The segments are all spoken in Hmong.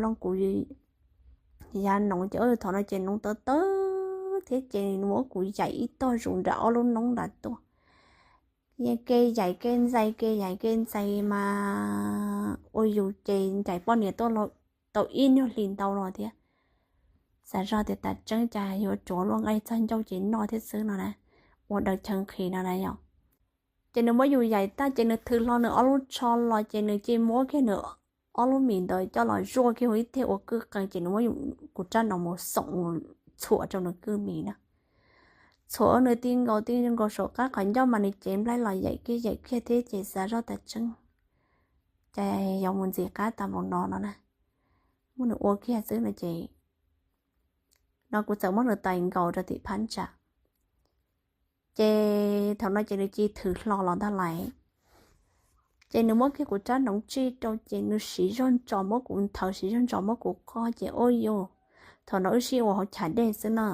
Loo kuv yav noov ces ua yus thaum no ces noov tawv tawv thiab ces nws muab kuv yaim ib tog zus nram ob lub noob nrad tuaj. Ces kev yaim kev ntxais kev yaim kev ntxais mas ua yus ces ncaim poj niam tuaj tau ib nyuag hlis ntau los thiab. Xav zog tias tas tseeb cas yuav tsuav luaj nqaij txog ncauj ces noj thiab xwb no na, ua daws chaw nqhis no na yom. Ces nws muab yus yaim tag ces nws thws hlo nws ob lub tsho los ces nws cia muab kiag nws ob lub mis ntawd coj los zuaj kiag ua ib teg ua kwj qees ces nws muab kuv rab noov mus xoom mus txhuam rau nws kwj mis na. Txhuam nws ti nkaus ti nkaus saum qab qhov ncauj mas nws cev nplaig los yaim kiag yaim kiag thiab ces xav zoj tas tseeb cas yuav mus ntxim qab tas npaum no no na. Muab nws ua kiag xwb no ces no kuv txawm muab nws tais nkaus rau tim phab ntsa. Ces thaum no ces nws cia thws hlo los ntag lais. Ces nws muab kiag kuv rab noov tsij rau ces nws siv zog ntsos muab kuv nthawv siv zog ntsos muab kuv qoj ces ua yus, thaum no wb sib ua hauv chav dej xwb no.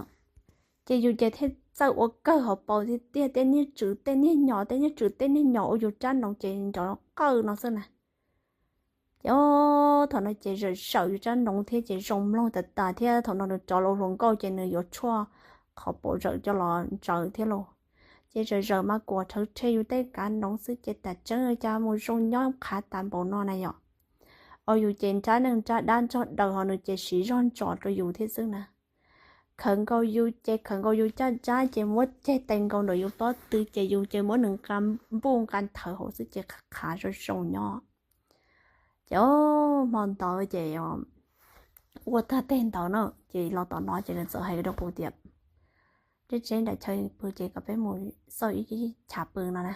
Ces yus ces thiaj txawj ua kawg hauv paus tiag tiag, tej niag tswv tej niag nyos tej niag tswv tej niag nyos ua yus rab noov ces nrov qawj no xwb na. Ces thaum no ces zawm zawm yus rab noov thiab ces zoo mloog tas tas thiab thaum no nws rov los hluas nkauj ces nws yuav tshuaj qhov paum zawm coj los ntsaws thiab lauj. Ces zawm zawm mas kuam rhawv rhe yus tej kav noov xwb ces tas tseeb cas mus zoo nyob qhav tas npaum no na yom. Ua yus ces nrab neej nrab dab nrog daws ho nws ces siv zog ntsos rau yus thiab xwb na. Khawv nkaus yus ces khawv nkaus yus caj dab ces muab ceg tais nkaus ntawm yus pob tw ces yus ces muab nws nqa npuj nqa nthawv hauv xwb ces qhav zoo zoo nyob. Ces hmo ntawd ces ua tag teg ntawd na ces los tom no ces nws txawm hais rau kuv tias, Teb tsev nram chaw pw ces kom peb mus xauj ib chav pw no na.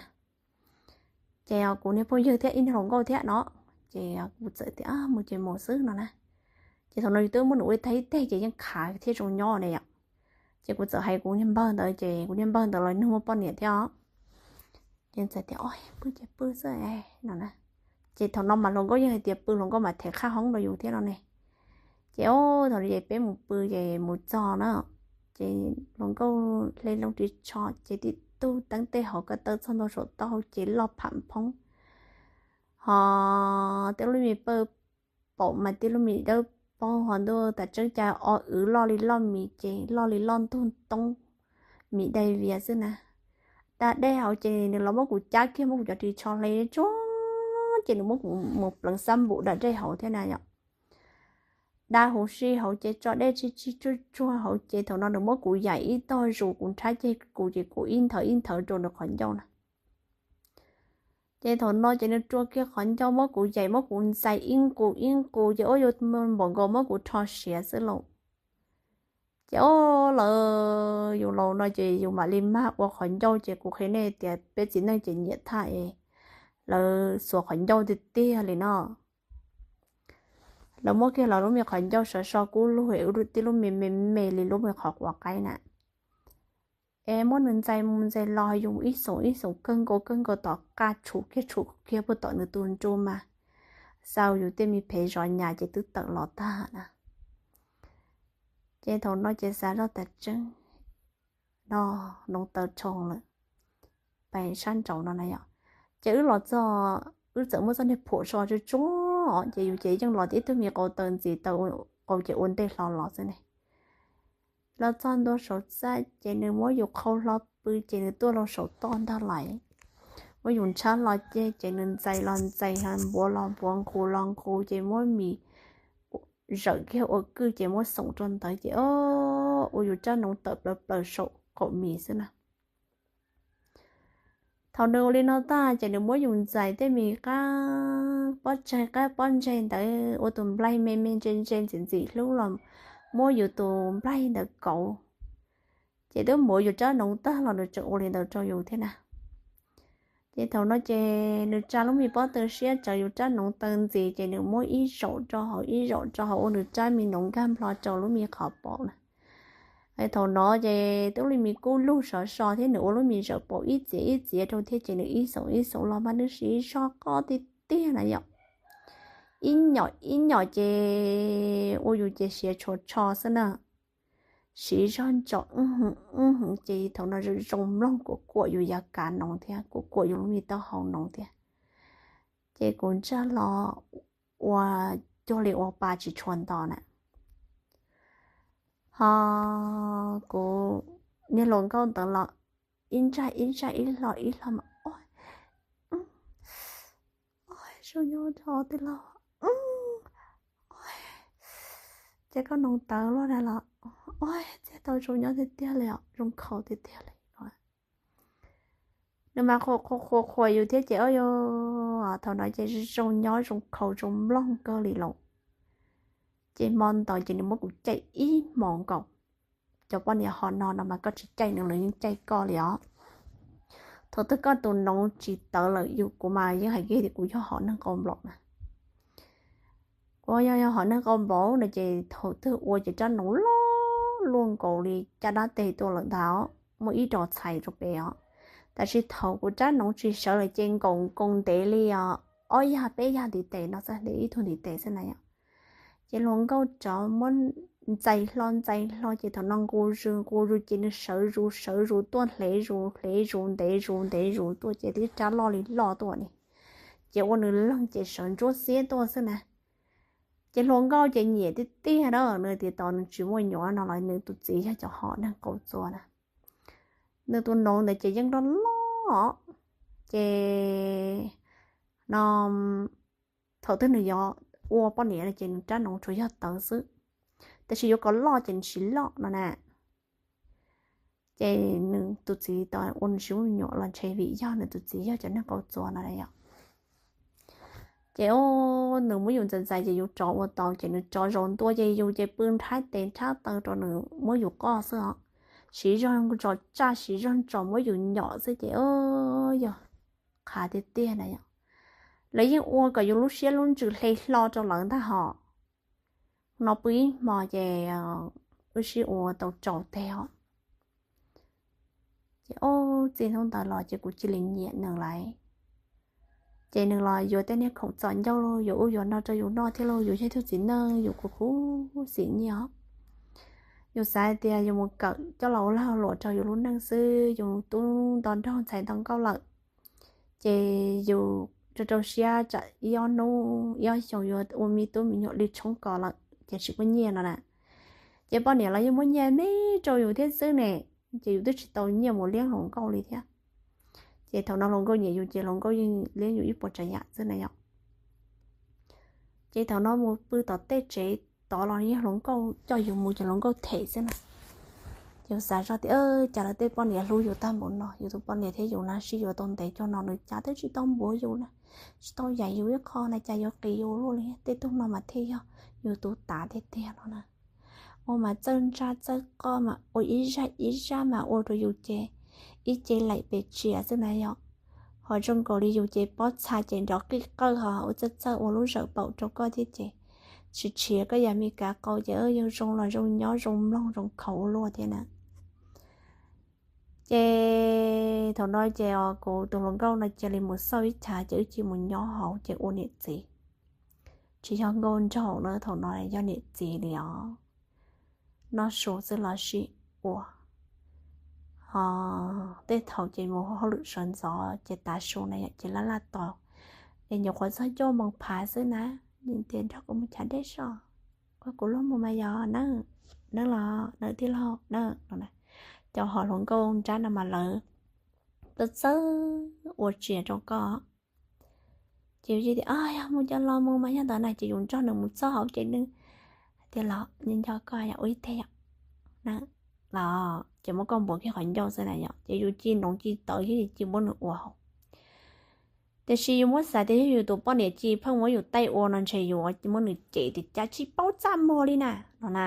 Ces kuv niag phooj ywg thiab ib niag hluas nkauj thiab no, ces kuv txawm tias mus ces mus xwb no na. Ces thaum no yus twb muab nws ua tag ib teg ces yeej khav thiab zoo nyob ne yom. Ces kuv txawm hais kuv niag npawg ntawd ces kuv niag npawg ntawd los nws muaj poj niam thiab os. Ces txawm tias, Oj, pw ces pw xwb no na. Ces thaum no mas hluas nkauj yeej hais tias pw hluas nkauj mam them qhaj hoob rau yus thiab no ne. Ces o, thaum no ces peb mus pw ces mus txog na, ces hluas nkauj hle loo ris tsho ces tib tug teeb tej hauv ko taw txog ntua saum taub hau ces loj pham phoob. Ho tej lub me pawg paum mas tej lub mis dawb paug ho ntuj tas tseeb cas o wv loj li loj mis ces loj li loj ntug toob mis dai vias xwb na. Da dej hauv ces nws los muab kuv cab kiag muab kuv cov ris tsho hle tsuag ces nws muab kuv mus pleev xab npum da dej hauv thiab na yom. Da huv si hauv ces tso dej tsig tsig tsuag tsuag hauv ces thaum no nws muab kuv yaim ib tog zus kuv nrhab ceg kuv ces kuv ib nthawv ib nthawv rau nws qhov ncauj na. Ces thaum no ces nws rua kiag qhov ncauj muab kuv yaim muab kuv ntxais ib nqus ib nqus ces ua yus npaum nkaus muab kuv rho siav xwb lauj. Ces o, lawv yus laus no ces yus mam li mag ua qhov ncauj ces kuv qhia nej tias peb txiv neej ces nyiam thaj es lawv xuas qhov ncauj tiag tiag li no. Lawv muab kiag lawv lub me qhov ncauj sov so kub lug tib lub me me me li lub me qhov quav qaib na. Es muab nws ntxais mus ntxais los yus ib xoom ib xoom kawg nkaus kawg nkaus tom qab tshum kiag tshum kiag puag tom nws tus nruas mas xaus yus tej me phev zov nyas ces twb tawm los tag na. Ces thaum no ces xav zoj tas tseeb no, noov taw tshoo lawm, pais sab nraud no na yom. Ces wb los txog, wb txawm muab txoj niag phuam so tsuag tsuag ces yus ces yeej los tib tug me qau taw ntxiv taw qau ces ua ntej hlo los xwb ne. Los txog ntua saum txaj ces nws muab yus qhau hlo pw ces nws tuaj los saum toj ntag lais. Muab yus ntshab los ces ces nws ntxais los ntxais, npuav los npuav, nqus los nqus ces muab mis zawm kiag ua kwj ces muab xoom rau ntawd ces o, ua yus rab noov tawm plaws plaws saum qaum mis xwb na. Thaum nws ua li no tag ces nws muab yus ntxais tej mis qab pob tseg qab pob ntseg ntawd ua tus nplaig me me ntse ntse ntxim ntxim hlub los muab yus tus nplaig ntawd kauv. Ces twb muab yus rab noov tag los nws tseem ua li ntawd rau yus thiab na. Ces thaum no ces nws tsa lub me pob tw siab tsawv yus rab noov taw ntxiv ces nws muab ib zaum rau hauv ib zaum rau hauv ua nws rab me noov nkag nplo rau lub me qhov paum na. Thaum no ces twb lub me kub lug sov so thiab nws ua lub me zawm paum ib txiav ib txiav rau thiab ces nws ib xoom ib xoom los mas nws siv zog qoj tiag tiag na yom. Ib nyom ib nyom ces ua yus ces siav tshuav tsho xwb na. Siv zog ntsos wb hwv wb hwv ces thaum no zoo mloog kuv kuam yus yav kav noov thiab kuv kuam yus lub me taub hau noov thiab. Ces kuv ntsaj los ua cuag li ua pa tsis tshua nto na. Ho kuv niag hluas nkauj ntawd los ib ntsaj ib ntsaj ib hlo ib hlo mas, ua, ua zoo nyob tso tij laug, ua, ces koj noog tawv luaj na los, ua, txiaj tau zoo nyob tiag tiag li os, zoo khaus tiag tiag li. Nws mas qhuas qhuas qhuas yus thiab ces ua, thaum no ces zoo nyob zoo khaus zoo mloog kawg li lauj. Ces hmo ntawd ces nws muab kuv caij ib hmos nkaus. Cov poj niam hom no no mas koj tsis caij nws los yeej caij koj li os. Thaum twg koj tus noov tsis tawv lawm yus, kuv mas yeej hais kiag tias kuv yog hom neeg qau nplaum na. Kuv yog, yog hom neeg qau nplaum no ces thaum twg ua ces rab noov loj luaj nkaus li caj dab tes tuaj lawm ntag os, muaj ib ros txhais rau pem os. Tab sis thaum kuv rab noov tsis sawv lawm ces nkaus nkaus ntev li os, ob yag peb yag ntiv tes no xwb, ntev ib tug ntiv tes xwb na yom. Ces hluas nkauj rov muab ntxais hlo ntxais hlo ces thaum no nqus zus nqus zus ces nws sawv zus sawv zus tuaj, hle zus hle zus, ntev zus ntev zus tuaj ces tib rab loj li loj tuaj ni. Ces ua nws leeg ces sawv ntsuab xiab tuaj xwb na. Ces hluas nkauj ces nyiam tiag tiag na, nws tias tos nws tsis muaj nyuam no los nws tus txiv yog cov hom neeg qau txua na. Nws tus noov ntawd ces yeej loj loj, ces no thaum twg nws yuav ua poj niam no ces nws rab noov tsuas yog tawv xwb, tab sis yuav kom loj ces nws tsis loj no na. Ces nws tus txiv tos ua nws tsis muaj me nyuam los ntshe vim yog nws tus txiv yog cov neeg qau txua no yom. Ces nws muab yus ntxais ntxais ces yus rov ua tau ces nws rov zaum ntua ces yus ces pw nrhab tes nrhab taw rau nws muab yus qoj xwb os. Siv zog ntsos tsaj siv zog ntsos muab yus nyom xwb ces yog qhav tiag tiag na yom. Lawv yeej ua kom yus lub siab lub ntsws hle hlo rau lawv ntag hos. No pw ib hmo ces wb sib ua tau rau teg os. Ces txij hnub ntawd los ces kuv cia li nyiam nws lawm. Ces nws los yuav tej niag khoom txom ncauj los yuav ub yuav no rau yus noj thiab los yus yog ib tug txiv neej yus kuj khuv xim nyiaj os. Yus xav hais tias yus mus kawm coj los ua lag luam rau yus lub neej xwb, yus tub nto nraug ntxhais nto nkauj lawm, ces yus rau rau siab tsam ib ob hnub ib ob xyoos yuav ua me tub me nyuam li tshoob kos lawm ces tsis muaj nyiaj no na. Ces poj niam los yeej muab nyiaj me rau yus thiab xwb ne, ces yus twb tsis tau nyiaj mus liab hluas nkauj li thiab. Ces thaum no hluas nkauj nyiam yus ces hluas nkauj yeej liab yus ib puas tsav yam xwb na yom. Ces thaum no mus pw tom tej tsev tod los yeej hluas nkauj coj yus mus ces hluas nkauj them xwb na. Ces yus xav zoj tias cas lawv tej poj niam hlub yus tag npaum no, yus tus poj niam thiab yus na sib yuav tau ntev cuag no nws cas twb tsis tau npuav yus na, tsis tau yaim yus ib qho na, cas yuav qis yus luaj li. Tej tug no mas thiaj yog yus tus tav tiag tiag no na. Ua mas txawj ntsaj txawj qoj mas ua ib zaj ib zaj mas ua rau yus ces ib ce laim pes tsias xwb na yom. Ho zoo nkaus li yus ces pob txha ces nrov qij qawj ho ua txawj txawj ua lub zawm paum rau koj thiab ces tsis tshiav koj yam me kav qau ces yog zoo los zoo nyob zoo mloog zoo khaus ua luaj thiab na. Ces thaum no ces kuv tus hluas nkauj no cia li mus xauj ib chav ces wb cia li mus nyob hauv ces ua niam txiv. Tsis yog nkauj nraug na, thaum no yog niam txiv li os. Noj su xwb los sis ua ho tej thaum ces mus hauj lwm sawv ntxov ces tav su na yom ces laj laj tos es nyuam qhuav txog cuaj moos phav xwb na, nws tias nrog kuv mus chav dej soj, ua kuv luag mus mas yog na, nawb los nawb tij laug na no na. Cov hom hluas nkauj nrab no mas lawv txawj txawj ua tsias rau koj. Ces yus tias yog mus cov los mus mas yog ntawd na ces yus nrog nws mus txog hauv ces nws tias los nco nco koj yom ua ib teg yom na, los ces muab koj npuav kiag qhov ncauj xwb na yom ces yus ci noov ci tawv thiab ci muab nws ua hauv. Tiam sis yus muab xav tias yog yus tus poj niam ci pheej muab yus taij ua no ntshe yus muab nws cem tias cas tsis paub txaj muag li na no na.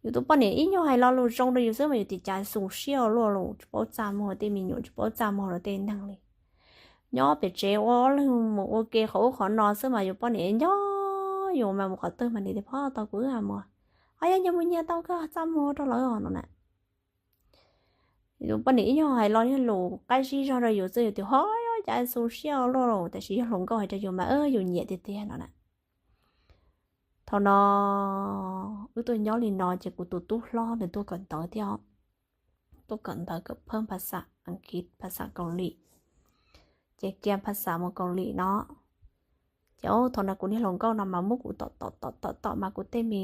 Yus tus poj niam ib nyuag hais lo lus zoo rau yus xwb mas yus tias cas xu siab ua luaj los tsis paub txaj muag tej me nyuam tsis paub txaj muag rau tej neeg li. Nyob pem tsev ua ob leeg mus ua ke qhov ub qhov no xwb mas yus poj niam nco yus mas mus qhov twg mas nws tias phob tau kuv wb mus, ho yog nyias mus nyias tau koj txaj muag rau lawv no na. Yus poj niam ib nyuag hais lo lus qab zib zog rau yus xwb yus tias ho cas xu siab ua luaj los tiam sis yog hluas nkauj hais rau yus mas yus nyiam tiag tiag no na. Thaum no wb tuaj nyob li no ces kuv tus tub hlob nws tuaj kawm ntawv thiab, tuaj kawm ntawv kawm phab phas xas Askiv phas xas Kaus Lim, ces kiag phas xas mus Kaus Lim no. Ces thaum no kuv niag hluas nkauj no mas muab kuv tom tom tom tom tom mas kuv tej me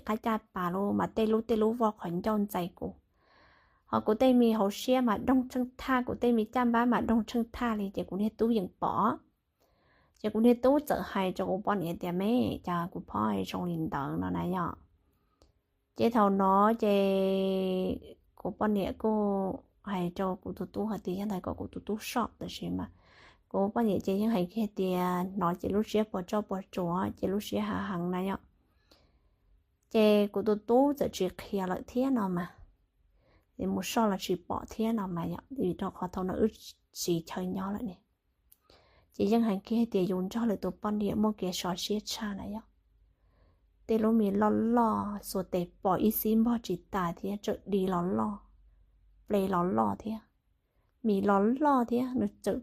qab caj pas los mas tej lub tej lub voj qhov ncauj ntxais kuv, ho kuv tej me hauv siab mas doog tsheej thaj, kuv tej me caj npab mas doog tsheej thaj li. Ces kuv niag tub yeej pom, ces kuv niag tub txawm hais rau kuv poj niam tias, Me, cas kuv phob zoo li ntawd no na yom? Ces thaum no ces kuv poj niam kuj hais rau kuv tus tub hais tias yog ntawd kom kuv tus tub soj, tab sis mas kuv poj niam ces yeej hais kiag tias hnov ces lub siab puas tsoj puas tsuav ces lub siab hav heev na yom. Ces kuv tus tub txawm tsis qhia lawm thiab no mas, mus soj los tsis pom thiab no mas yom, vim rau qhov thaum no wb tsis chaw nyob lawm ne. Ces yeej hais kiag tias yus nrog lwm tus poj niam muaj kev sov siab tshaj na yom. Tej lub me loj loj xuas tes pom ib xib npog tsis tas thiab, tsawm di los loj, ple los loj thiab, mis los loj thiab, nws txawm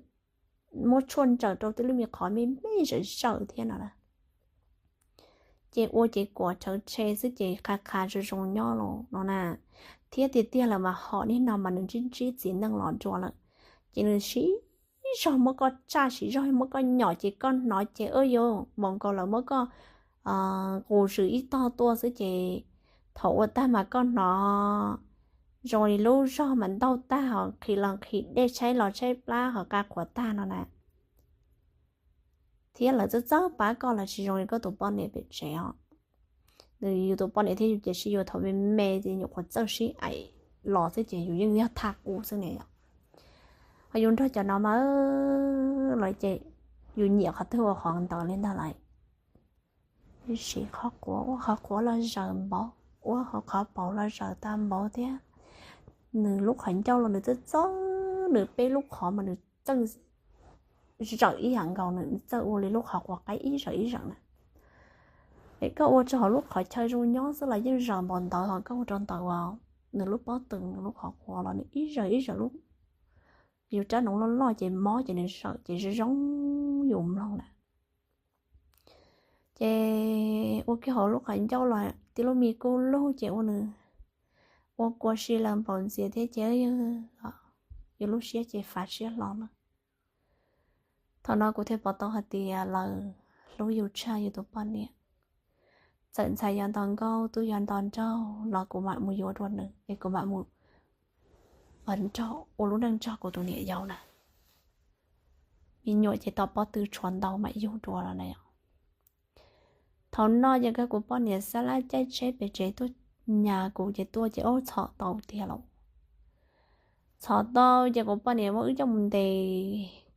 muab tshuaj ntsaws rau tej lub me qhov me me zawm zawm thiab no na. Ces ua ces kuam rhawv tshe xwb ces qha qha zoo zoo nyob los no na. Thiab tiag tiag lawm mas hom niaj no mas nws ntsib ntsib txiv neej los dua lawm, ces nws siv zog muab koj tsaj, siv zog muab koj nyom ces koj hnov ces ua yuav mus nkaus lawv muab koj qus zws ib tog tuaj xwb ces thaum ua tag mas koj hnov zoo li lub zog mas ntaug tag ho nqhis los nqhis dej, tshaib los tshaib plab ho qa qhuav tag no na. Thiab lawv txawj txawj pab koj los tsis zoo li koj tus poj niam pem tsev os. Nws yus tus poj niam thiab yus ces sib yuav thaum me me ces nyuam qhuav txawj sib aim los xwb ces yus yeej yog thaj qub xwb ne yom. Ho yus nrog cov no mas lawv ces yus nyiam qhov twg ua qhov ntawd li ntag lawm. Siv qhov quav ua qhov quav los zaws npaum, ua qhov pauv los zaws tag npaum thiab. Nws lub qhov ncauj los nws txawj txawj, nws peb lub qhov mas nws txawj zawm ib yam nkaus, nws txawj ua li lub qhov quav qaib ib zawm ib zawm na. Es koj ua rau hauv lub qhov chaw zoo nyob xwb los yeej zaws npaum ntawd, ho koj ua rau ntawd uas nws lub pob tw, nws lub qhov quav los nws ib zawm ib zawm lub, yus rab noov loj loj ces mob ces nws zawm ces zoo zoo yus mloog na. Ces ua kiag hauv lub qhov ncauj los tib lub me kuj lug ces ua nws ua kua si lawm npaum ntxias thiab ces yus lub siab ces fav siab hlo na. Thaum no kuv thiaj pom tau hais tias lawv hlub yus tshaj yus tus poj niam. Txawm ntxhais yuav nto nkauj, tub yuav nto nraug los kuv mam mus yuav dua nws es kuv mam mus nrog ua lub neej nrog kuv tus niam yau na. Me nyuam ces tom pob tw tshuav ntau mam yug dua los na. Thaum no ces kuv poj niam xab lab caij tsheb pem tsev tuaj nyas kuv ces tuaj ces ub txhom tau tiag lauj. Txhom tau ces kuv poj niam muab wb coj mus ntes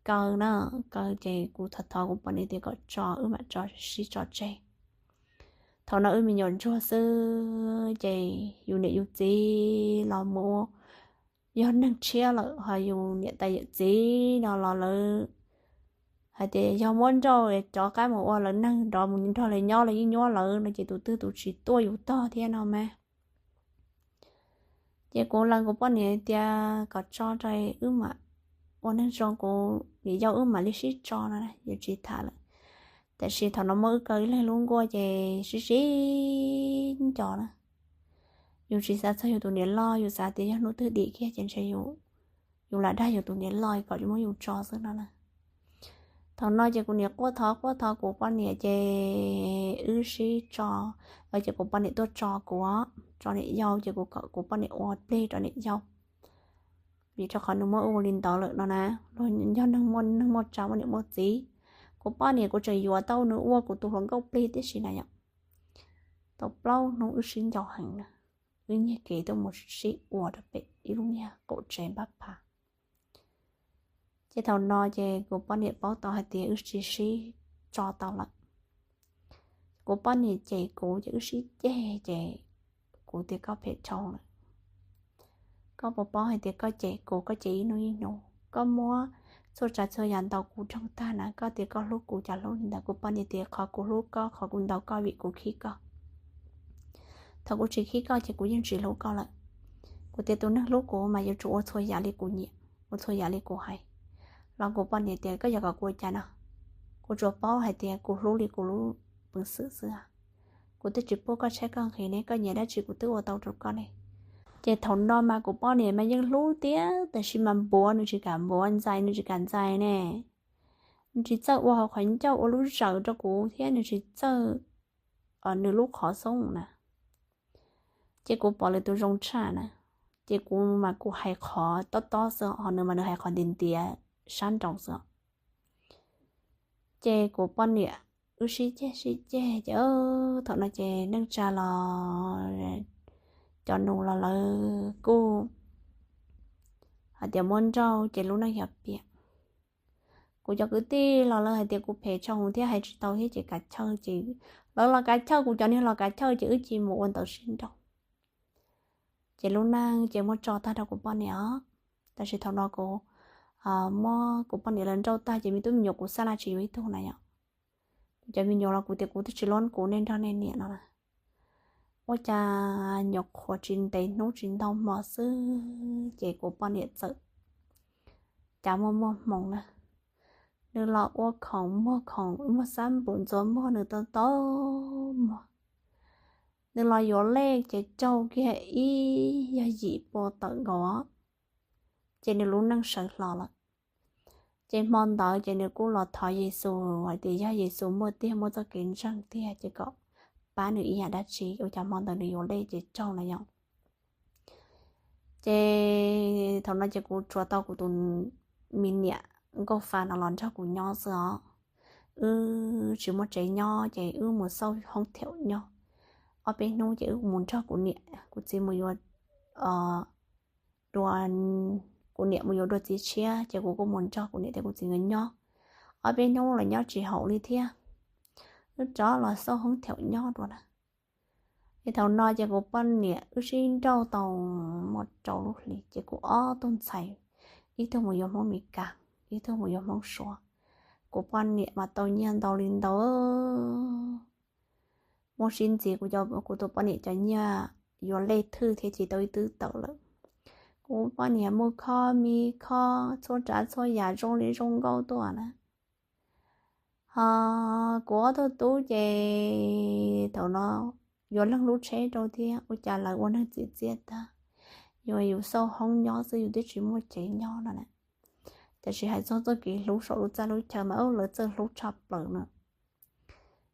kaw na, kaw ces kuv thov thov kuv poj niam tias kom tso wb mam tso sib tso tseg. Thaum no wb me nyuam ntsuag xwb ces yus niam yus txiv los mus ua yog neeg tshiab lawm ho yus niam tais yawm txiv no los lawv hais tias yog muab nrauj cov qab mus ua lawv neeg nrov mus nrog lawv nyob los yeej nyuab lawv no ces tus twg tus tsis tuaj yus tog thiab no mas. Ces kuv lees kuv poj niam tias kom tso rau wb mam ua neeg zoo, kuv niam yau wb mam li sib tso no, yus tsis tham lawm. Tiam sis thaum no muab wb kaw ib leeg lub nkuaj ces sib sib nco na. Yus tsis xav txog yus tus niam loj, yus xav tias yog hnub twg dim kiag ces ntshe yus lam dag yus tus niam loj kom muab yus tso xwb no na. Thaum no ces kuv niam quaj thov quaj thov kuv poj niam ces wb sib tso, ces kuv poj niam tuaj tso kuv, tso niam yau ces kuv kom kuv poj niam ua plig rau niam yau. Vim rau qhov nws muab ua li ntawd lawm no na, luag yog neeg muaj neeg muaj tsa muaj niam muaj txiv. Kuv poj niam kuv tseem yuav tau nws ua kuv tus hluas nkauj plig tib si na yom. Tau plaub hnub wb sib nco heev na, wb nyiag kev tuaj mus sib ua rau pem ib lub niag qaum tsev npab phav. Ces thaum no ces kuv poj niam paub tau hais tias wb tsis sib tso tau lawm. Kuv poj niam cem kuv ces wb sib ceg ces kuv tias koj phem dhau lawm. Koj puas paub hais tias koj cem kuv, koj cem ib hnub ib hnub, koj muab txhua tsav txhua yam ntaus kuv roog tag na, koj tias koj hlub kuv cas hlub li ntawd. Kuv poj niam tias qhov kuv hlub koj, qhov kuv ntaus koj vim kuv khib koj. Thaum kuv tsis khib koj ces kuv yeej tsis hlub koj lawm. Kuv tias tus neeg hlub kuv mas yuav tsum ua txhua yam li kuv nyiam, ua txhua yam li kuv hais. Los kuv poj niam tias koj yuav kom kuv ua cas no, kuv tsuas paub hais tias kuv hlub li kuv lub peev xwm xwb. Kuv twb tsis pub koj tshaib koj nqhis ne, koj nyiam dab tsi kuv twb ua tau rau koj ne. Ces thaum no mas kuv poj niam mas yeej hlub tiag tab sis mas npuav nws tsis kam npuav, ntxais nws tsis kam ntxais ne. nws tsis txawj ua hauv qhov ncauj ua lub zaws rau kuv thiab nws tsis txawj nws lub qhov xoob na. Ces kuv pom lwm tus zoo tshaj na, ces kuv mas kuv hais qhov tob tob xwb ho nws mas nws hais qhov ntiav ntiav sab nraud xwb. Ces kuv poj niam wb sib ceg sib ceg ces thaum no ces neej tsa los cov nus los lawv kuj hais tias muab nrauj ces lub neej yog piam. Kuv cov kwv tij los lawv hais tias kuv phem tshaj hwv thiab hais tsis tau thiab ces kav chawj ces lawv los kav chawj, kuv cov niag los kav chawj ces wb cia li mus ua ntawv sib nrauj. Ces lub neej ces muab tso tag rau kuv poj niam os. Tab sis thaum no kuv muab kuv poj niam lawv nrauj tag ces me tub me nyuam kuv xab laj tsis yuav ib tug na yom. Kuv cov me nyuam los kuv tias kuv twb tsis lov kuv nej nrog nej niam no na. Ua cas nyuam qhuav tsis ntev hnub tsis ntau hmo xwb ces kuv poj niam txawm cas muaj muaj hmoo na. Nws los ua khoom muag khoom muag xab npum ntxuav muag nws tau tau muag. Nws los yuav lej ces raug kiag ib yog yim pua tawm nkaus, ces nws lub neej sawv hlo lawm. Ces hmo ntawd ces nws kuj los thov Yexus hais tias yog Yexus muaj tiag, muaj txoj kev ntseeg tiag ces kom pab nws ib yam dab tsi, ua cas hmo ntawd nws yuav lej ces raug na yom. Ces thaum no ces kuv tsuas tau kuv tus me niam nkauj fa no los nrog kuv nyob xwb os. Wb tsis muaj tsev nyob ces wb mus xauj hoob thiaum nyob. Ob peb hnub ces wb mus nrog kuv niam kuv txiv mus yuav dua, kuv niam mus yuav dua txiv tshiab ces kuv kuj mus nrog kuv niam thiab kuv txiv nkawd nyob. Ob peb hnub los nyob tsis haum li thiab, wb rov los xauj hoob thiaum nyob dua na. Es thaum no ces kuv poj niam wb sib nrauj tau muaj rau lub hlis ces kuv ob tug ntxhais, ib tug mus yuav Hmoob Mes Kas, ib tug mus yuav Hmoob Suav. Kuv poj niam mas tau nyiaj ntau li ntau, muab sib ntxiv kuv, kuv tus poj niam cov nyiaj yuav lej thwj thiab cia tau ib twb tawm lawm. Kuv poj niam muaj khob mis khob txhua tsav txhua yam zoo li zoo nkauj tuaj na. Ho kuv ob tug tub ces thaum no yuav leej lub tsheb rau thiab ua cas lawv ua neeg txiv txiaj tag, yuav yus xauj hoob nyob xwb yus twb tsis muaj tsev nyob no na. Tiam sis hais txog txoj kev hlub saum lub txaj lub chaw mas lawv txawj hlub tshaj plaws no.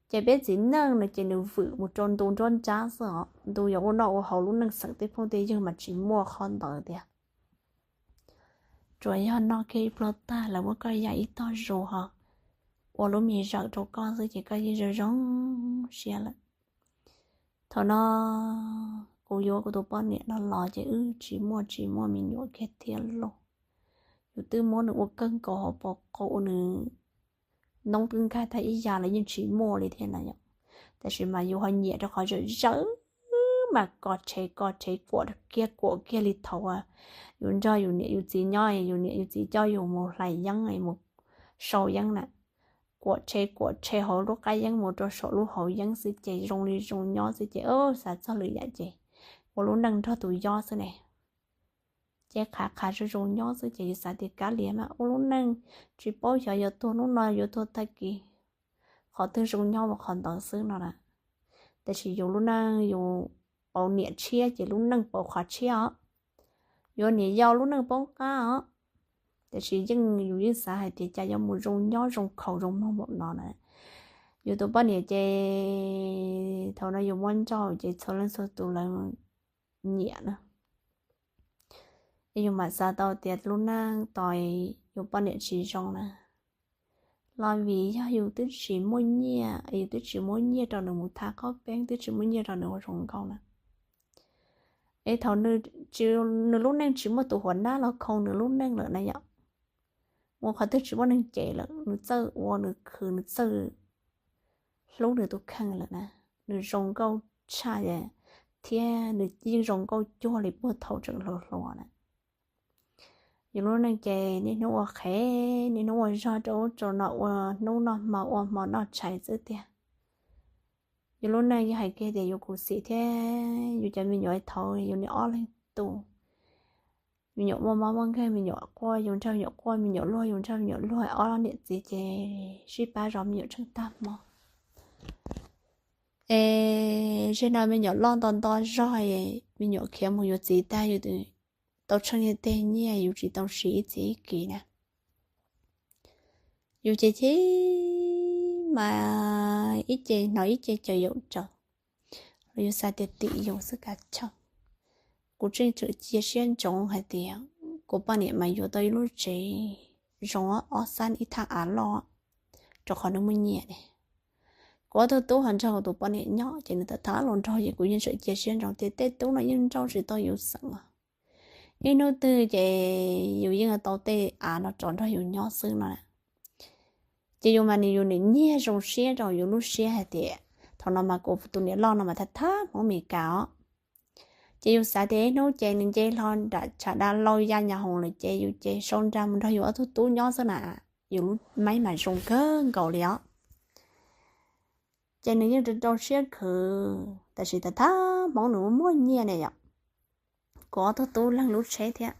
Ces peb txiv neej no ces nws vwm mus rau ntu nruab nrab xwb os, ntu yuav ua noj ua haus lub neej xeem tej phooj tej ywg mas tsis muaj qhov ntawd tiag. Tsuas yog noj kiag ib pluag tag lawv muab koj ya ib tog zus ho ua lub me zawm rau koj xwb ces koj yeej zoo zoo siab lawm. Thaum no kuv yuav kuv tus poj niam no los ces wb tsis muaj tsis muaj me nyuam kiag thiab lauj. Yus twb muab nws ua kawg nkaus hauv paus qau ua nws noob twb nkag tag ib yam los yeej tsis muaj li thiab na yom. Tab sis mas yus ho nyiam rau qhov zawm zawm mas kos rhe kos rhe kuam kiag kuam kiag li thaum yus nrog yus niam yus txiv nyob, yus niam yus txiv coj yus mus hlais yeeb mus sau yeeb na. Kuam rhe kuam rhe hauv lub qab yeeb mus rau saum lub hauv yeeb xwb ces zoo li zoo nyob xwb ces xav txog lwm yam ces ua lub neej nrog tus yob xwb ne. Ces qhav qhav zoo zoo nyob xwb ces yus xav tias kav liam mas ua lub neej tsis paub xyov yuav tuag hnub no yuav tuag tag kis, qhov twg zoo nyob ua qhov ntawd xwb no na. Tab sis yus lub neej yus pauv niam tshiab ces lub neej pauv qhov tshiab os. Yuav niam yau lub neej poob qab os. Tiam sis yeej yus yeej xav hais tias cas yuav mus zoo nyob zoo khaus zoo mloog npaum no na. Yus tus poj niam ces thaum no yus muab nrauj ces txhua leej txhua tus lawv nyiam na. Yus mam xav tau tias lub neej tos yus poj niam tsis zoo na, los vim yog yus twb tsis muaj nyiaj, yus twb tsis muaj nyiaj rau nws mus tha qaub peeb, twb tsis muaj nyiaj rau nws ua zoo nkauj na. Es thaum nws lub neej tsis muaj tus huam nab los khoo nws lub neej lawm na yom, mus qhov twg tsis muaj neeg cem lawm, nws txawj ua nws khwv, nws txawj hlub nws tus kheej lawm na. Nws zoo nkauj tshaj thiab nws yeej zoo nkauj cuag li puag thaum tseem hluas hluas na. Yus lub neej ces niaj hnub ua qhev, niaj hnub ua zog rau ub rau no, ua hnub noj hmo ua hmo noj tshais xwb tiag. Yus lub neej yog hais kiag tias yus khuv xim thiab yus cov me nyuam thaud yus niam ob leeg tus, me nyuam muaj mob muaj nkeeg, me nyuam quaj yus nrog me nyuam quaj, me nyuam luag yus nrog me nyuam luag, ob niam txiv ces sib pab zov me nyuam tsheej tag hmo. Es zaum no me nyuam loj nto nto zog, me nyuam khiav mus yuav txiv tag, yus tau tsheej tej nyiaj yus tsis tau siv ib txhis ib kis na. Yus ces cheb mas ib ce hnov ib ce caws yaum raws, los yus xav tias tim yus xwb kav tsij. Kuv tseem tsawm cia siab ntsoov hais tias kuv poj niam mas yuav tau ib lub tsev zoo ob xab ib thaj av loj, rau qhov nws muaj nyiaj ne. Kuv ob tug tub ho nrog kuv tus poj niam nyob ces nws tham tham los nrog ces kuv yeej tsawm cia siab ntsoov tias tej tub no yeej nrauj tsis tau yus xeem os. Ib hnub twg ces yus yeej tau tej av no rov nrog yus nyob xwb no. Ces yus mas nws yus niam nyiag zoo siab rau yus lub siab hais tias thaum no mas kuv tus niam loj no mas thab thab Hmoob Mes Kas os. Ces yus xav tias ib hnub ces nws nce hlo nram tshav dab laug ya nyuam hoom lawm ces yus ces sau nra mus nrog yus ob tug tub nyob xwb na, yus lub maib mas zoo kawg nkaus li os. Ces nws yeej rau rau siab khwv, tab sis thab thab Hmoob nws muaj nyiaj ne yom. Kuv ob tug tub leeg lub tsheb thiab,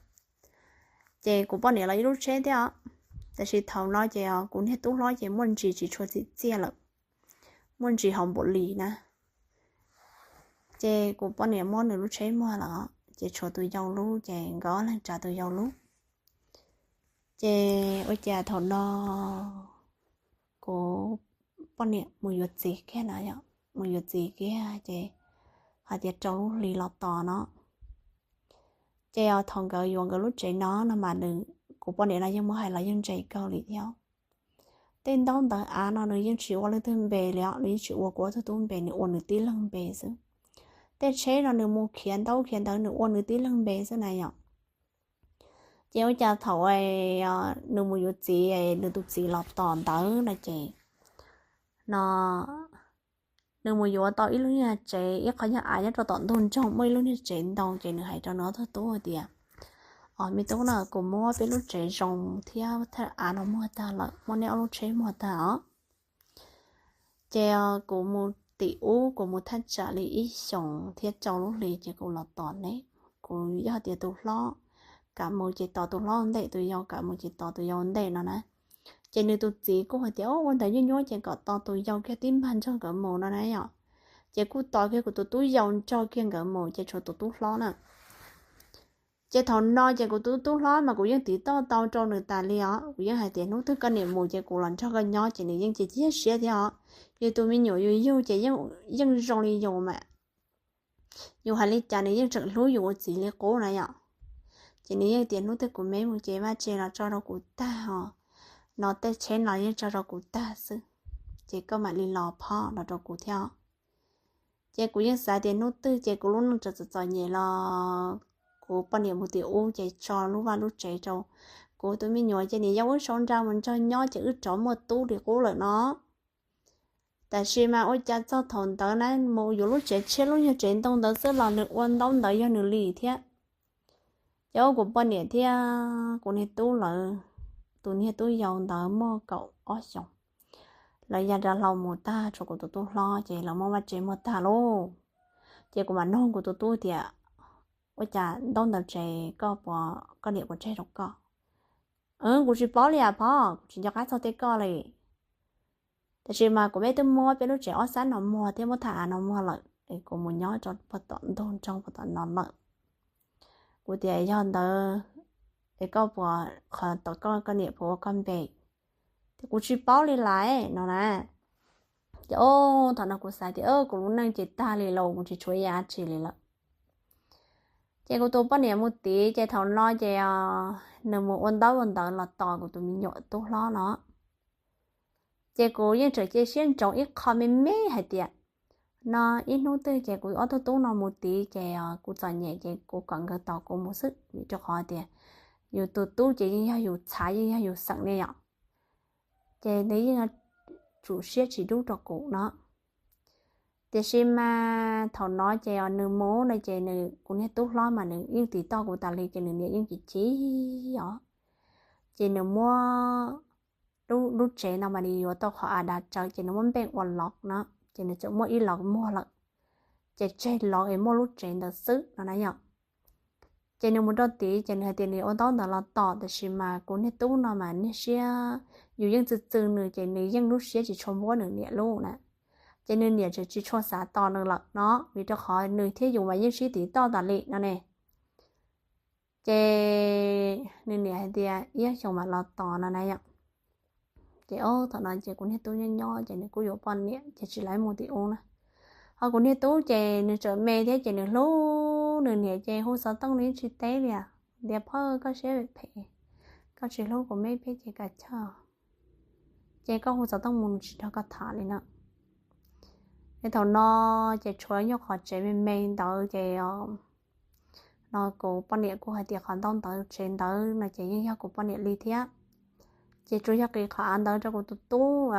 ces kuv poj niam los ib lub tsheb thiab os. Tab sis thaum no ces kuv niag tub hlob ces muaj ntsis tsis tshua txim txiaj lawm, muaj ntsis hauv npaum li na. Ces kuv poj niam muab nws lub tsheb muag lawm, ces tshuav tus yau lub, ces nkawd ob leeg tsav tus yau lub. Ces ua cas thaum no kuv poj niam mus yuav txiv kiag na yom, mus yuav txiv kiag ces hais tias rau lub hli los tos no. Ces thaum nkawd yuav nkawd lub tsev no no mas nws, kuv poj niam no yeej muab hais los yeej ntse kawg li thiab. Tej ntaub ntawv av no nws yeej tsis ua leej twg npe li os, nws yeej tsis ua kuv ob tug tub npe, nws ua nws tib leeg npe xwb. Tej tsheb no nws mus khiav ntaub khiav ntawv nws ua nws tib leeg npe xwb na yom. Ces ua cas thaum nws mus yuav txiv, nws tus txiv los tos ntawd no ces no nws mus yuav tau ib lub niag tsev, ib qho nyuag av nyob rau tom ntug nroog muaj ib lub niag tsev ntoo, ces nws hais rau nws ob tug tub tias, Os me tub na, kuv muab peb lub tsev zoo thiab thaj av no muag tag lawm, muab neb ob lub tsheb muag tag os. Ces kuv mus tim ub, kuv mus thaj tsam li ib xyoos thiab rau lub hli ces kuv los tos neb. Kuv yog tias tus hlob kam mus ces tos tus hlob ua ntej, tus yau kam mus ces tos tus yau ua ntej no na. Ces nws tus txiv kuj hais tias, Ua ntawd nyuaj nyuaj ces kom tos tus yau kiag tib npag nrog nkawd mus no na yom. Ces kuj tos kiag kuv tus tub yau nrog kiag nkawd mus, ces tshuav tus tub hlob na. Ces thaum no ces kuv tus tub hlob mas kuv yeej tiv toj tau rau nws tas li os. Kuv yeej hais tias hnub twg koj niam mus ces kuv los nrog koj nyob, ces nws yeej cia siab thiab os. Yus tus me nyuam yus yug ces yeej zoo li yus mas, yus hais li cas nws yeej tseem hlub yus ua txiv li qub na yom. Ces nws yeej tias hnub twg kuv me mus ces vaj tse los tso rau kuv tag os, no tej tsheb no yeej tso rau kuv tag xwb, ces koj mam li los phob no rau kuv thiab os. Ces kuv yeej xav tias hnub twg ces kuv lub neej txom txom nyem los kuv poj niam mus tim ub ces tso lub vaj lub tsev rau kuv tus me nyuam, ces niam yau wb sau nra mus nrog nyob ces wb rov muaj tub li qub lawm no. Tab sis mas ua cas txog thaum ntawd na mus yuav lub tsev tshiab lub nyuag tsev ntoo ntawd xwb los nws ua ntaub ntawv yog nws li thiab. Ces ua kuv poj niam thiab kuv niag tub lawv, tus niag tub yau ntawd muaj kaum ob xyoos, lawv ya nra hlau mus tag, tshuav kuv tus tub hlob ces lawv muab vaj tse muag tag lauj. Ces kuv mam nug kuv tus tub tias, Ua cas ntaub ntawv tsev koj puas, koj niam puas tseg rau koj? Kuv tsis paub li as phov, kuv tsis nco qab txog tej koj li. Tab sis mas kuv peb twb muab peb lub tsev ob xab no muag thiab muab thaj av no muag lawm es kuv mus nyob rau puag tom ntug nroog puag tom no lawm. Kuv tias yog ntawd es koj puas, qhov tom koj, koj niam puas ua koj npe? Tias kuv tsis paub li lawm no na. Ces o, thaum no kuv xav tias kuv lub neej ces tag li los, kuv tsis tshuav ib yam dab tsi li lawm. Ces kuv tus poj niam mus tid ces thaum no ces nws mus ua ntaub ua ntawv los tos kuv tus me nyuam tub hlob no. Ces kuv yeej tseem cia siab ntsoov ib qho me me hais tias no ib hnub twg ces kuv ob tug tub no mus tid ces kuv txom nyem ces kuv kom nkawd tos kuv mus xwb, vim rau qhov tias yus tus tub ces yeej yog yus txhav yeej yog yus xeem ne yom. Ces nws yeej tsum siab tsis dub rau kuv no. Tiam sis mas thaum no ces nws mus no ces nws, kuv niag tub hlob mas nws yeej tiv toj kuv tas li ces nws niam yeej chim chim os. Ces nws muab lub, lub tsev no mas nws yuav tau qhov av dav tsawv ces nws muab npeej ua lov no, ces nws txawm muab ib lov muag lawm, ces tseg lov es muaj lub tsev ntawd xwb no na yom. Ces nws mus rau tid ces nws hais tias nws ua ntaub ntawv los tom, tab sis mas kuv niag tub no mas niag siab, yus yeej txwj txwj nws ces nws yeej lub siab tsis tshua npuab nws niam lub na. Ces nws niam tseem tsis tshua xav tos nws lawm no, vim rau qhov nws thiab yus mas yeej sib tiv toj tas li no ne. Ces nws niam hais tias ib xyoos mam los tos no na yom. Ces ob thaum no ces kuv niag tub nyob nyob ces nws kuj yuav poj niam ces tsis lawv mus tim ub na. Ho kuv niag tub ces nws tseem me thiab ces nws hlub nws niam ces hu xov tooj nws yeej tsis teb li tias phauj koj siab phem, koj tsis hlub kuv me peb ces kav chawj, ces koj hu xov tooj mus nws tsis nrog koj tham li na. Es thaum no ces tshuav nyuag qhov tsev me me ntawd ces no kuv poj niam kuj hais tias qhov ntaub ntawd tsev ntawd no ces yeej yog kuv poj niam li thiab. Ces tsuas yog qis qhov av ntawd rau kuv tus tub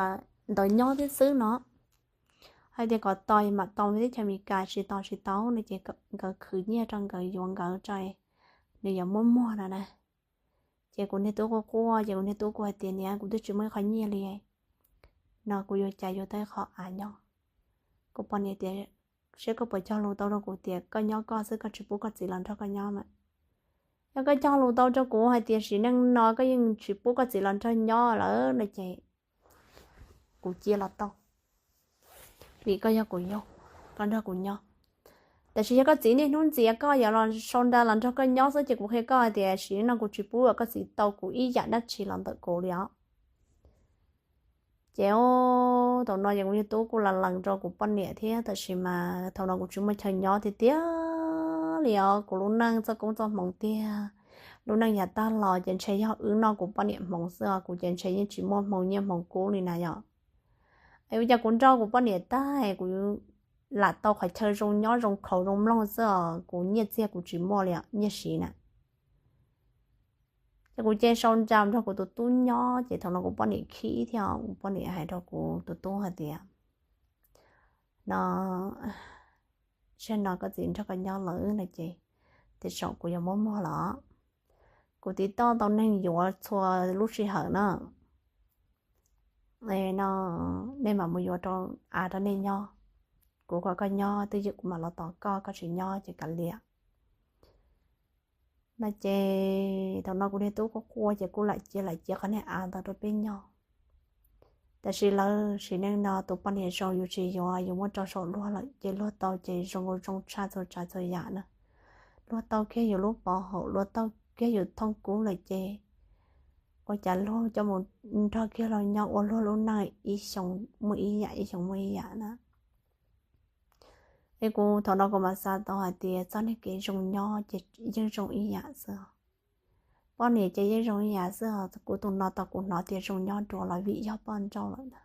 ntawd nyob thiab xwb no. Hais tias kom tos mam tos teb chaws Amelikas, tsis tos tsis tau no ces nkawd khwv nyiaj rau nkawd yuav nkawd tso, nws yuav muaj muag no na. Ces kuv niag tub quaj quaj ces kuv niag tub kuj hais tias niam kuv twb tsis muaj ib qho nyiaj li no kuv yuav cas yuav tau ib qho av nyob. Kuv poj niam tias seb koj puas cog lus tau rau kuv tias koj nyob koj xwb koj tsis pub koj txiv los nrog koj nyob mas. Yog koj cog lus tau rau kuv hais tias sim neej no koj yeej tsis pub koj txiv los nrog nyob lawm no ces kuv cia los tau, vim koj yog kuv yau, koj nrog kuv nyob. Tab sis yog koj txiv niaj hnub ntxias koj yuav los sau nra los nrog koj nyob xwb ces kuv qhia koj hais tias sim neej no kuv tsis pub koj txiv tau kuv ib yam dab tsi los ntawm kuv li os. Ces thaum no ces kuv niag tub kuj la lees rau kuv poj niam thiab tab sis mas thaum no kuv tsis muaj chaw nyob tiag tiag li os. Kuv lub neej txoj koob txoj hmoov tiag, lub neej yav tag los ces ntshe yog wb noj kuv poj niam hmoov xwb os, kuv ces ntshe yeej tsis muaj hmoo nyiaj hmoo kub li na yom. Es ua cas kuv nrog kuv poj niam tag kuv lam tau qhov chaw zoo nyob zoo khaus zoo mloog xwb os, kuv nyiaj txiag kuv tsis muaj li os, nyiaj siv na. Ces kuv cia li sau nra nrog kuv tus tub nyob ces thaum no kuv poj niam khib thiab kuv poj niam hais rau kuv tus tub hais tias no zaum no koj txiv nrog koj nyob lawm no ces tej zaum kuv yuav muab muag los. Kuv tiv toj tau neeg yuav txhua lub sij hawm na. No nej mam mus yuav rau av rau nej nyob, kuv kom koj nyob twj ywm kuv mam los tos koj, koj tsis nyob ces kav liam. No ces thaum no kuv niag tub quaj quaj ces kuj lam cia lam cia qhov niag av ntawd rau peb nyob. Tab sis lawv sim neej no tus poj niam zoo yus tsis yuav, yus muab rau saum luag lawm ces luag tau ces zoo zoo tshaj txhua tsav txhua yam na. Luag tau kiag yus lub pov haum, luag tau kiag yus thooj kub lawm ces ua cas luag coj mus nrog kiag los nyob ua luag lub neej ib xyoo muaj ib yam ib xyoo muaj ib yam na. Es kuv thaum no kuv mam xav tau hais tias txoj neej kev zoo nyob ces yeej zoo ib yam xwb os. Poj niam ces yeej zoo ib yam xwb os. Kuv tus no tau kuv hnov tias zoo nyob dua los vim yog poj nrauj lawm ntag.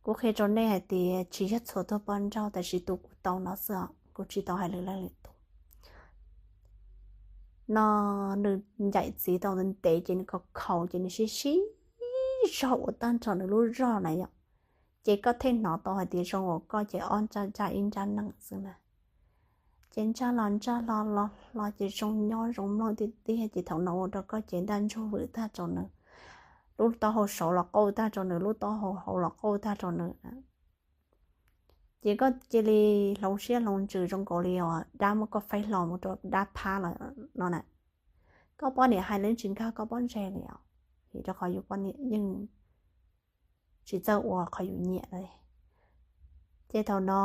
Kuv qhia rau nej hais tias tsis yog txhua tus poj nrauj, tab sis tus kuv tau no xwb os, kuv tsis tau hais lwm leej lwm tus. No nws ncaim txiv tau ntev ces nws khaus khaus ces nws sib sib zog ua tag nrho nws lub zog na yom. Ces koj thiaj hnov tau hais tias zoo ua koj ces ob ntsaj ntsaj ib ntsaj nees xwb na. Ces ntsaj los ntsaj hlo los hlo ces zoo nyob zoo mloog tiag tiag ces thaum no ua rau koj ces ntaj ntsug vwm tag rau nws, lub taub hau saud los qauj tag rau nws, lub taub hau hauv los qauj tag rau nws. Ces koj cia li hloov siab hloov ntsws zoo nkaus li os dab muab koj faib hlo mus rau dab phab lawm no na. Koj poj niam hais los tsis nkag koj pob ntseg li os, vim rau qhov yus poj niam yeej tsis txawj ua qhov yus nyiam li. Ces thaum no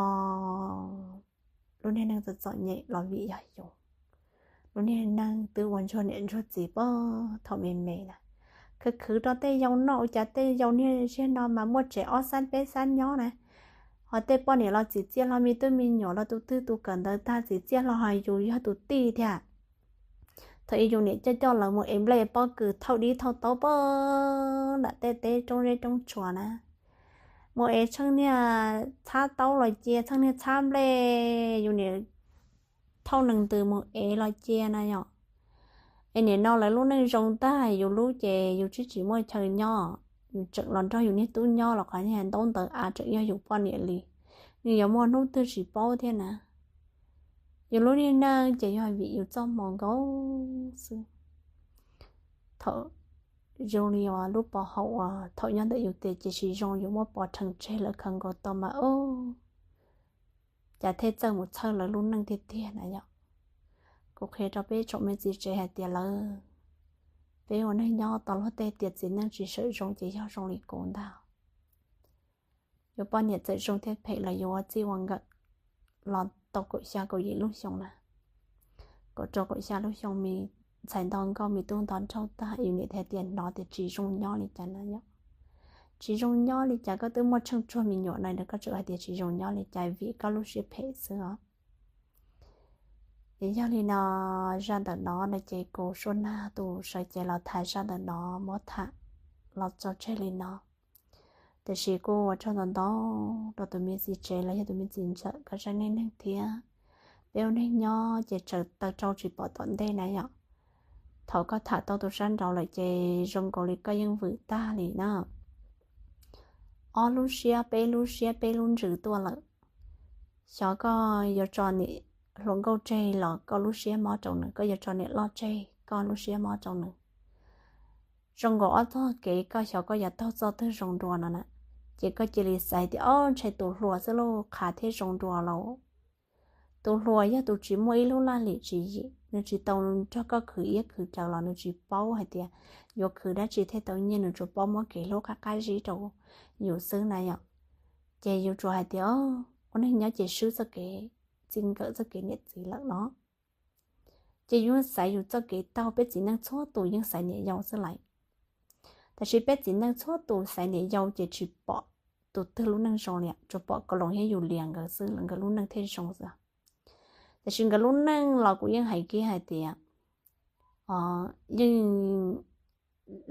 lub niag neej txom txom nyem los vim yog yus. Lub niag neej twb ua ntsuag niam ntsuag txiv puag thaum me me na, khwv khwv rau tej yau noj ua cas tej yau niag ziag no mas muaj tsev ob xab peb xab nyob na. Ho tej poj niam los txim txiaj hlo, me tub me nyuam los tus twg tus kawm ntawv tag txim txiaj hlo, ho yus yog tus tij thiab. Thaum ub yus niam coj coj lawv mus ev nplej pob kws thauj dib thauj taub puag nram tej teb roob zeb roob tsuas na. Mus ev tsheej niag txhab taub los cia, tsheej niag txhab nplej yus niam thauj nees ntws mus ev los cia na yom. Es nim no lawv lub neej zoo tag yus lub ces yus twb tsis muaj chaw nyob, yus tseem los nrog yus niag tub nyob los qhov niag ntaub ntawv av tseem yog yus poj niam li, nws yuav muaj hnub twg tsis paub thiab na. Yus lub niag neej ces yog vim yus txoj hmoo nkaus xwb. Thaum zoo li uas lub pov haum uas thaum nyob ntawm yus tes ces tsis zoo, yus muab pov rhees tseg lawv khaws nkaus tau mas ub, cas thiaj txawj mus txhawj lawv lub neej tiag tiag na yom. Kuv qhia rau peb tsoom me txiv tsev hais tias lawv, peb ua neej nyob tau luag tej tias txiv neej tsis sawm zoo ces yog zoo li kuv ntag. Yus poj niam txawm zoo thiab phem los yus ua txij ua nkawm los tau kaum xya kaum yim lub xyoo na. Kaum rau kaum xya lub xyoo me ntxhais nto nkauj me tub nto nraug tag, yus niam thiaj tias hnov tias tsis zoo nyob li cas na yom. tsis zoo nyob li cas, koj twb muaj tsheej tsuag me nyuam no, koj tseem hais tias tsis zoo nyob li cas vim koj lub siab phem xwb os. Es yog li no, zaj ntawm no no ces kuv Suab Nag tus sawv cev los tham zaj ntawm no muab tham los tso tseg li no. Tiam sis kuj ua tsaug ntau ntau rau tus me txiv tsev los yog tus me txiv ntxawm koj zaj neej neeg thiab. Peb ua neej nyob ces tsaws taw rau tsis pom tom ntej na yom. Thaum koj tham tau tus sab nraud lawm ces zoo nkaus li koj yeej vwm tag li na. Ob lub siab, peb lub siab, peb lub ntsws tuaj lawm. Xyov koj yuav tso niam hluas nkauj tseg los koj lub siab mob rau nws, koj yuav tso niam loj tseg koj lub siab mob rau nws. Zoo nkaus ob txoj kev koj xyov koj yuav taug txoj twg zoo dua no na. Ces koj cia li xav tias, o, ntshe tus hluas xwb lauj, qhav thiab zoo dua lauj. Tus hluas yog tus tsis muaj ib lub laj lim tswv yim, nws tsis tau nrog koj khwv iab khwv cawv los nws tsis paub hais tias yuav khwv dab tsi thiaj tau nyiaj, nws tsuas paub muab kev hlub qab qab zib rau yus xwb na yom. Ces yus tsuas hais tias, o, ua neej nyob ces swb txoj kev txij nkawm txoj kev niam txiv lawm no. Ces yus xaiv yus txoj kev taug, peb txiv neej txhua tus yeej xaiv niam yau xwb lawm. Tab sis peb txiv neej txhua tus xaiv niam yau ces tsis pom tus twg lub neej zoo li, tsuas pom Koos Loos thiab Yus Lias nkawd xwb, nkawd lub neej thiaj zoo xwb. Tab sis nkawd lub neej los kuv yeej hais kiag hais tias, yeej,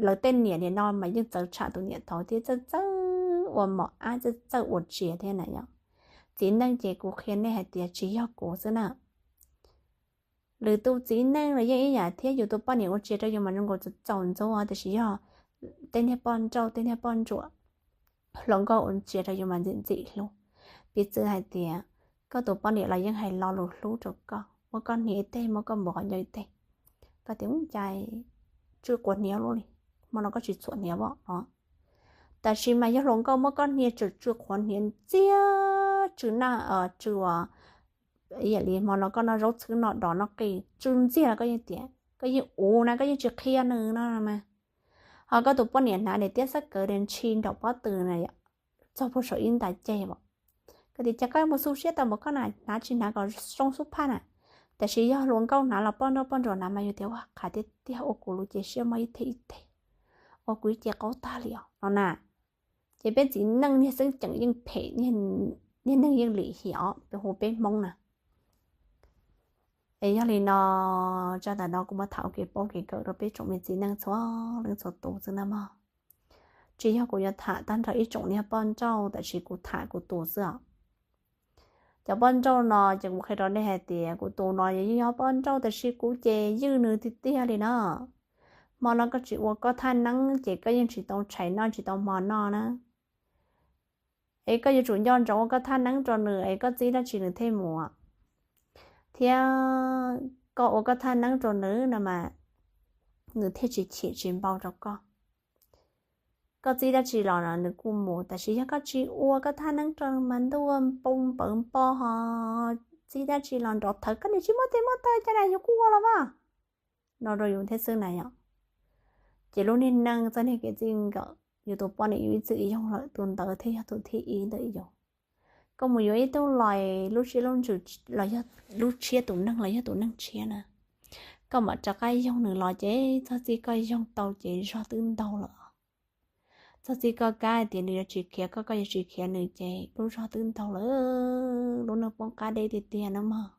lawv tej niam nim no mas yeej txawv tshaj tus niam thaud thiab, txawj txawj ua mos ab, txawj txawj ua tsiaj thiab na yom. Txiv neej ces kuv qhia nej hais tias tsis yog kuv xwb na. Lwm tus txiv neej los yeej ib yam thiab, yus tus poj niam ua tsiaj rau yus mas zoo nkaus txaus ntxub, tiam sis yog tej niag poj nrauj tej niag poj ntsuam hluas nkauj ua tsiaj rau yus mas ntxim ntxim hlub. Piv txwv hais tias koj tus poj niam los yeej hais lo lus hlub rau koj, muab koj hniav ib teg, muab koj npuav qhov ncauj ib teg, koj tias, ub, cas tsw quav hniav luaj li, hmo no koj tsis txhuam hniav os no. Tab sis mas yog hluas nkauj muab koj hniav tsw, tsw qhuav hniav ntxiag, tsw naj, tsw, ib yam li hmo no koj noj zaub txhwb noj dos noj qij tsw ntxiag los koj yeej tias, koj yeej ua na, koj yeej tsis qhia nws no mas. Ho koj tus poj niam hnav daim tiab xab kawv ntshis nraum pob tw na, txog puag saum ib nta ceg as, koj tias, cas koj mus xu siab tau npaum koj na, hnav tsis hnav kom zoo xub phaj na. Tab sis yog hluas nkauj hnav los poj nrauj poj ntsuam hnav mas yus tias, ua, qhav tiag tiag, ua kuv lub cev siab mob ib teg ib teg, ua kuv ib ce qaug tag li os no na. Ces peb txiv neej niag xeeb ceem yeej phem, niag neeg yeej lim hiam os, peb hu peb Hmoob na. Es yog li no, zaj ntawm no kuv muab tham ua kev paub kev kawm rau peb tsoom me txiv neej txhua leej txhua tus xwb na mog. Tsis yog kuv yuav tham tag nrho ib tsoom niag poj nrauj, tab sis kuv tham kuv tus xwb os. Cov poj nrauj no ces kuv qhia rau nej hais tias kuv tus no yeej yog poj nrauj, tab sis kuv ces ywj nws tiag tiag li na. Hmo no koj tsis ua koj thaj neeb ces koj yeej tsis tau tshais noj tsis tau hmo noj na. Es koj yuav tsum nco ntsoov ua koj thaj neeb rau nws, es koj txib dab tsi nws thiaj mus, thiab koj ua koj thaj neeb rau nws no mas nws thiaj tsis chim tsis npau rau koj. Koj txib dab tsi los nws kuj mus, tab sis yog koj tsis ua koj thaj neeb rau nws mas ntuj, poob npawv npo ho txib dab tsi los nrov thawv, koj niam tsis muaj tes muaj taw cas na, yus kuj ua los mas no rau yus thiab xwb na yom. Ces lub niag neej txoj niag kev txij nkawm, yus tus poj niam yus ib txwm yoog lawm, tus ntawd thiaj yog tus thib ib ntawm yus. Koj mus yuav ib tug los lub siab lub ntsws los yog lub tshiab tus neeg los yog tus neeg tshiab na, koj mam rov qab yoog nws los ces txog txij koj yoog tau ces zog twb ntaug lawm. Txog txij koj kab hais tias nws yuav tsis khiav koj, koj yuav tsis khiav nws ces lub zog twb ntaug lawm, lub neej poob qab deb tiag tiag na mog.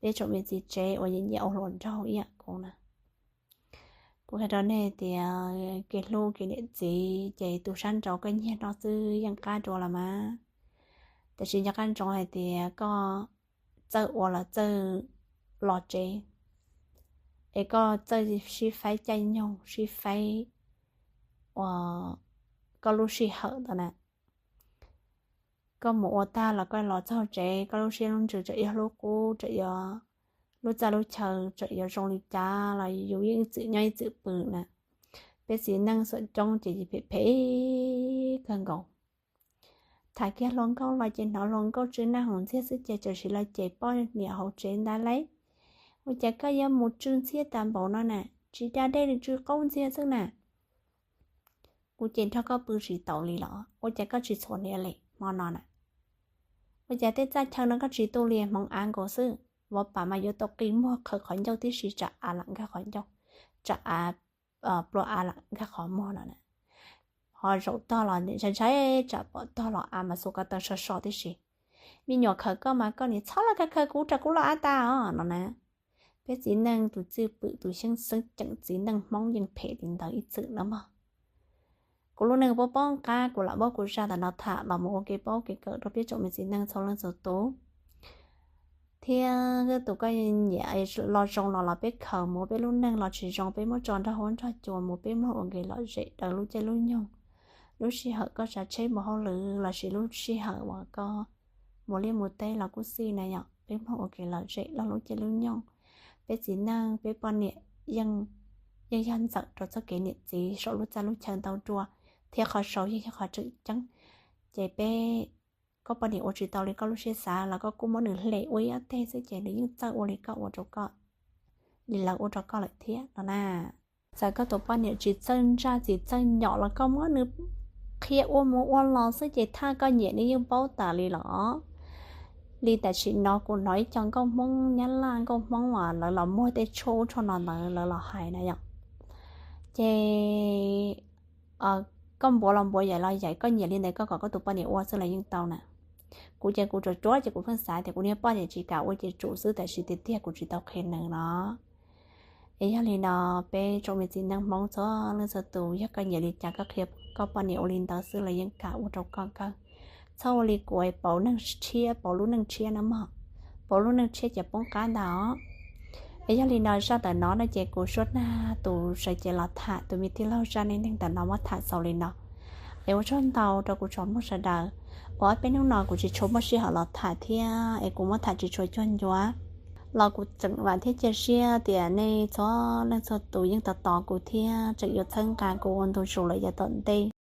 Peb tsoom me txiv tsev uas nyiam nyiam ua hluas nraug ib yam kuv na, kuv qhia rau nej tias kev hlub kev niam txiv ces tus sab nraud koj nyiag noj xwb yeej qab dua los mas. Tab sis nco qab ntsoov hais tias koj txawj ua los txawj los tsev, es koj txawj sib faib caij nyoog sib faib ua koj lub sij hawm ntawd na. Koj mus ua tag los koj los txog tsev, koj lub siab lub ntsws tseem yuav hlub qub, tseem yuav lub txaj lub chaw tseem yuav zoo li cas los yus yeej ib txwm nyob ib txwm pw na. Peb txiv neej xom coob ces phem phem kawg nkaus. Tham kiag hluas nkauj los ces hnov hluas nkauj tsw naj haus ntxiag xwb ces tam sim los ces poj niam hauv tsev ntag lauj. Ua cas koj yuav mus tsw ntxiag tas npaum no na, tsis da dej li tsw qaub ntxiag xwb na. Kuv ces nrog koj pw tsis taus li los ua cas koj tsis txhuam hniav li hmo no na? Ua cas tej txaj chaw no koj tsis tu li, hmoov av nkaus xwb, vov pam mas yuav tau qi muag qhawv qhov ncauj tib si, tsam av lam nkag qhov ncauj, tsam av, plua av lam nkag qhov muag no na. ho zaum tog los ntshai ntshai tsam pom tog los av mas xuas ko taw so so tib si. Me nyuam khaws koj mas koj niam txhob los khaws khaws kuv rau kuv los av tas os no na. Peb txiv neej tus txwj pwm tus xyeeb xeeb ceem txiv neej Hmoob yeej phem li ntawd ib txwm na mog. Kuv lub neej poob poob qab kuv lam muab kuv zaj ntawm no tham los mus ua kev paub kev kawm rau peb tsoom me txiv neej txhua leej txhua tus. Thiab tus koj nyiam los zoo los los peb khaws mus, peb lub neej los tsis zoo peb muab tso nrog huab nrog cua mus, peb mloog ua kev lom zem daws lub caij lub nyoog. Lub sij hawm koj tsav tsheb mus hauj lwm lossis lub sij hawm uas koj mus liaj mus teb los kuj xij na yom, peb mloog ua kev lom zem lub caij lub nyoog. Peb txiv neej peb poj niam yeej, yeej yog ntxawm rau txoj kev niam txiv saum lub txaj lub chaw ntau dua, thiab qhov saud yeej yog qhov tseem ceeb. Ces peb, koj poj niam ua tsis tau li koj lub siab xav los koj kuj muab nws hle ua ib ob teg xwb ces nws yeej txawj ua li koj ua rau koj, li lawv ua rau koj lawm thiab no na. Txawm koj tus poj niam tsis txawj ntsaj tsis txawj nyom los koj muab nws qhia ua mus ua los xwb ces thaj koj nyiam nws yeej paub tas li los. Li tam sim no kuv hnov ib co nkauj Hmoob Nyab Laj nkauj Hmoob uas lawv los muag tej tshuaj ub tshuaj no ntawd lawv los hais na yom. Ces koj npuav los npuav yaim los yaim koj nyiam li ntawd koj kom koj tus poj niam ua xwb los yeej tau na. Kuv ces kuv tsuas tsuav ces kuv pheej xav tias kuv niag poj niam tsis kam ua ces tsum xwb tab sis tiag tiag kuv tsis tau qhia nws no. Es yog li no, peb tsoom me txiv neej Hmoob txhua leej txhua tus yog koj nyiam li cas koj qhia koj poj niam ua li ntawd xwb los yeej kam ua rau koj kawg. Txhob ua li kuv es pauv neeg tshiab pauv lub neej tshiab na mog, pauv lub neej tshiab ces poob qab ntag os. Es yog li no zaj ntawm no no ces kuv suab nag tus sawv cev los tham tus me tij laug zaj neej neeg ntawm no muab tham xaus li no. Es ua tsaug ntau rau kuv tsoom mloog sawv daws uas ob peb hnub no kuv tsis tshua muaj sij hawm los tham thiab es kuv muab tham tsis tshua cuag ncuav los kuv tseem vam thiab cia siab tias nej txhua leej txhua tus yeej tos tos kuv thiab tseem yuav txhawb nqa kuv ua ntu zus lawm yav tom ntej.